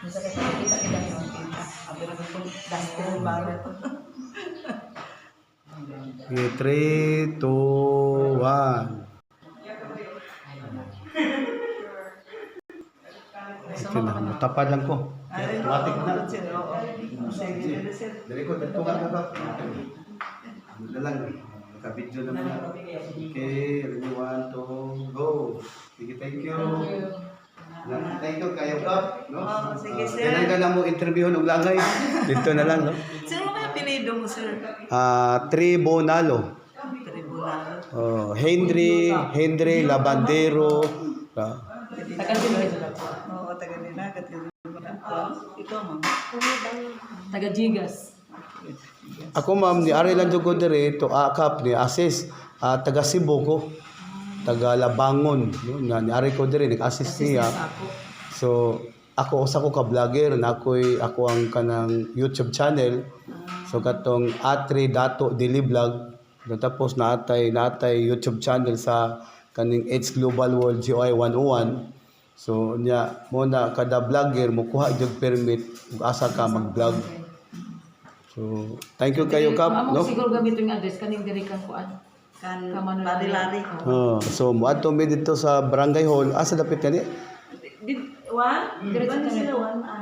Misa kay kita kita ni kita. Abi ra ko duster baro. Okay, 3, 2, 1. Okay na, tapad lang ko. Automatic na. Sir, oo. Sige, sir. Dali ko, dito ka ba? Ano na lang, naka-video naman na. Okay, ready, one, two, go. Sige, thank you. Thank you, kayo ka. No? Oo, sige, Ah, sir. Kailan ka na mo interviewon og langay? Dito na lang, no? Sir, ano yung apelyido mo, sir? Ah, Tribonalo. Tribunal. Oh, Henry, Henry Labandero. Ah, Taga sila. Oo, taga Dinagat. Ikaw, ma'am. Taga Gigas. Ako, ma'am, ni ari lang jud ko diri to akap ni assist, ah, taga Cebu ko. Taga Labangon, no? Na ni ari ko diri nag-assist niya. Ako. So ako usa ko ka vlogger na ako'y ako ang kanang YouTube channel. So katong Atre Dato Dili Vlog. Tapos naatay YouTube channel sa kaning AIDS Global World GOI 101. So nya mo na kada vlogger mo kuha jud permit ug asa ka mag-vlog. So thank you kayo, Kap, Amo no? siguro gamiton nga address kaning diri kang kuan. Kan Kamanulari. Lari-lari. Oh, so moadto mi dito sa barangay hall. Asa dapit kani? Did, one? Diretso One na sila, one. Ah.